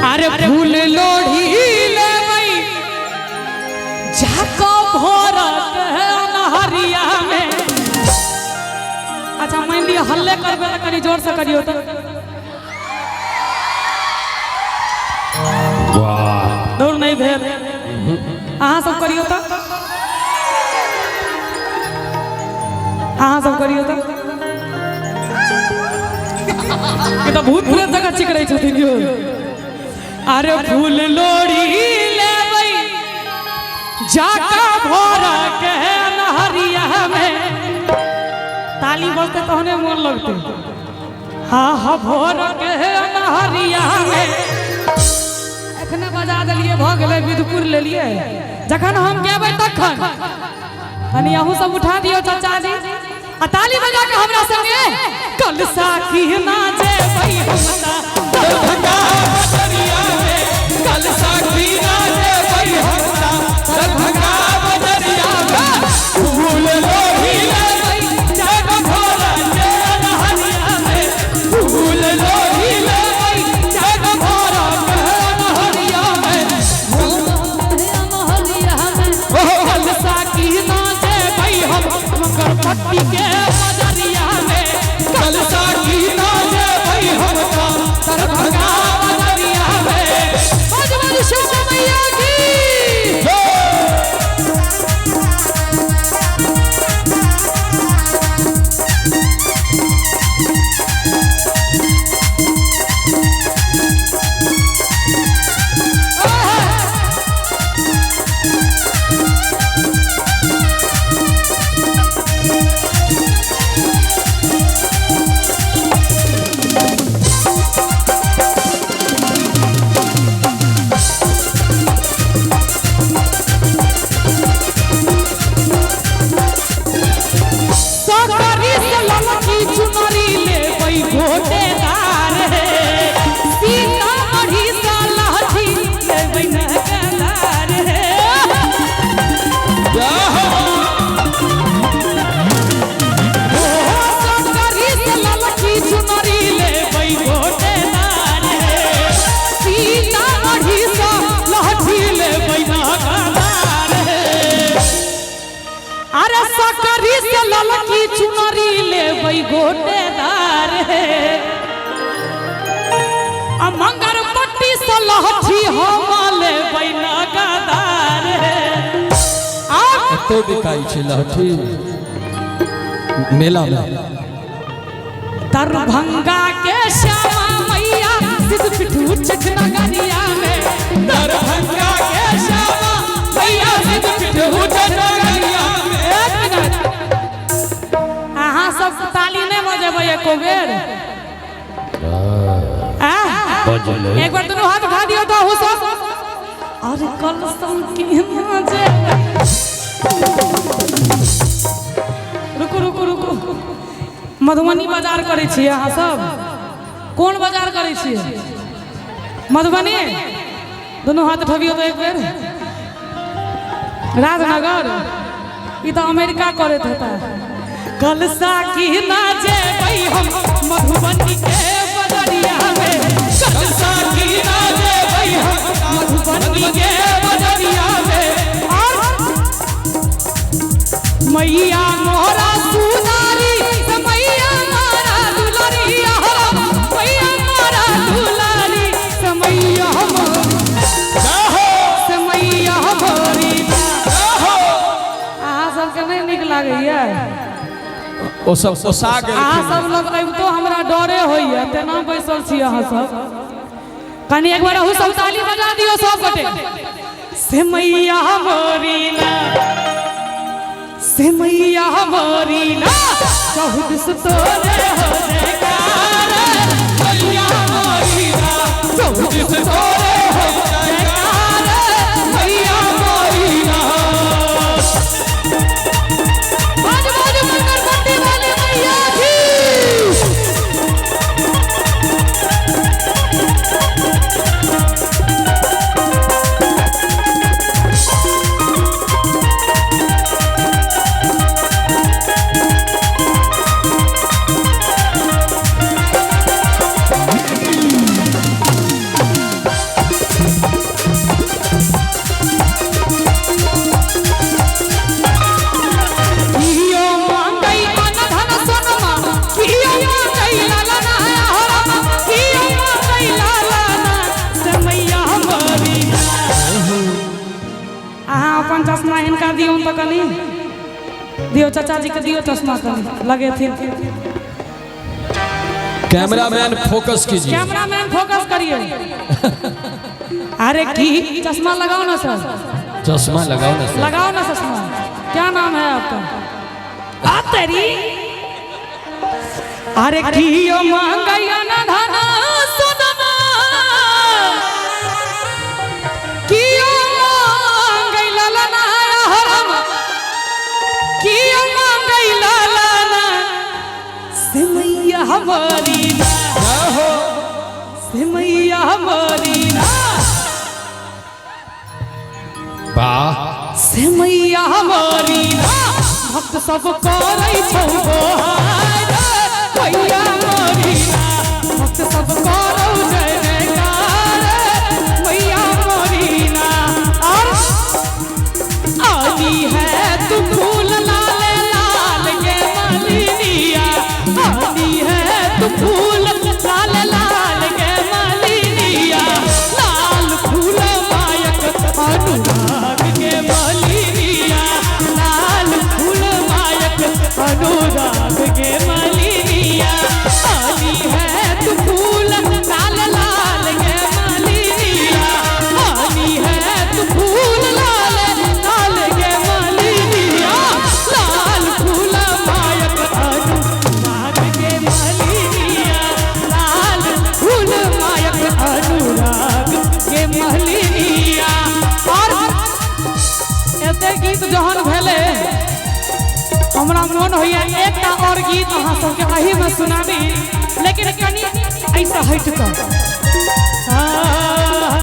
अरे फूल लोढ़ी लेबै जाको भोरक अनहरिया में। अच्छा मान लिअ हल्ले करबै तऽ कनि जोर से करियौ तऽ। वाह दौड़ नहि भेल। अहाँ सब करियौ तऽ, अहाँ सब करियौ तऽ। ई तऽ भूत प्रेत जकाँ चिकरै छथिन यौ। अरे फूल लोड़ी लेबै जाका भोर के नहरिया में। ताली बजतै तहने मोन लगतै। हाँ हाँ भोर के नहरिया में एखने बजा देलियै, भऽ गेलै, विधपुर लेलियै। जखन हम गेबै तखन कनि अहूँ सब उठा दियौ चाचा जी आ ताली बजा के हमरा संगे कलसा की ना जेबै हम ता दरभंगा बजरिया में, कलसा की ना जेबै हम ता दरभंगा बजरिया में। फूल लोढ़ी लेबै जग भोर के अनहरिया में, फूल लोढ़ी लेबै जग भोर के अनहरिया में। कलसा की ना जेबै हम मंगरपट्टी के बजरिया में, कलसा की ना जेबै हम ता दरभंगा बजरिया में। बज बज शिव मैया की। सकरी से ललकी चुनरी लेबै गोटेदार हे, सीतामढ़ी से लहठी लेबै नगदार हे। ओ सकरी से ललकी चुनरी लेबै गोटेदार हे, सीतामढ़ी से लहठी लेबै नगदार हे। अरे सकरी से ललकी चुनरी लेबै गोटेदार हे, आ मंगरपट्टी से लहठी हम लेबै नगदार हे। आब एतो बिकाइ छै लहठी मेला में। दरभंगा के श्यामा मैया सिद्ध पिठू नगरिया में, दरभंगा के श्यामा मैया सिद्ध पिठू नगरिया में। एक मिनट, अहाँ सब ताली नहि बजेबै एको बेर? आँ? एक बार दुनू हाथ उठा दियौ तऽ अहूँ सब। अरे कलसम की ना जे रुकू रुकू रुकू। मधुबनी बाजार करै छियै अहाँ सब? कोन बाजार करै छियै? मधुबनी? दुनू हाथ उठबियौ तऽ एक बेर। राजनगर? ई तऽ अमेरिका करैत हेता। कलसा की ना जेबै हम मधुबनी के बजरिया में, कलसा की ना जेबै हम मधुबनी के बजरिया में। और मैया मोरा सुनारी से मैया मोरा दुलारिया, मैया मोरा दुलारी से मैया मोरी से मैया मोरी। अहाँ सबके नहि नीक लागैया? ओ सब पोसा गेल। अहाँ सब लग अबितो हमरा डरे होइया, तेना बैसल छी अहाँ सब। कनि एक बार अहूँ सब ताली बजा दियौ सब गोटे। से मैया मोरी ना, से मैया मोरी ना, चौदिस तोरे हो जयकार मैया मोरी ना, चौदिस तोरे हो जयकार मैया मोरी ना। बाज बाज मंगरपट्टी वाली मैया की। हिनका दियौन तऽ कनि दियौ, चाचा जी के दियौ चश्मा कनि लगेथिन। कैमरामैन फोकस कीजिए। कैमरामैन फोकस करिए। अरे की चश्मा लगाओ ना सर, चश्मा लगाओ ना सर। लगाओ ना चश्मा। क्या नाम है आपका? आ तेरी। अरे की यो मांगैया ना धना सोनमा, की यो मांगै ललना हरम, की यो मांगै ललना से मैया हमारी ना, से मैया हमारी ना, वाह, से मैया हमारी ना, भक्त सब करै छौ गोहार मैया मोरी ना, भक्त सब करौ जय जयकार मैया मोरी ना। और आनी है तू फूल लाल लाल के मालिनिया, आनी है तू फूल लाल लाल के मालिनिया, लाल फूल मायक अनुराग के मालिनिया, लाल फूल मायक अनुराग के मालिनिया, आनी है तू फूल लाल लाल के मालिनिया, आनी है तू फूल लाल लाल के मालिनिया, लाल फूल मायक अनुराग के मालिनिया, लाल फूल मायक अनुराग के मालिनिया। और एते गीत जहन भेलै हमरा मोन होइया एकटा और गीत अहाँ सबके एही में सुनाबी, लेकिन कनि ऐसा हटि कऽ।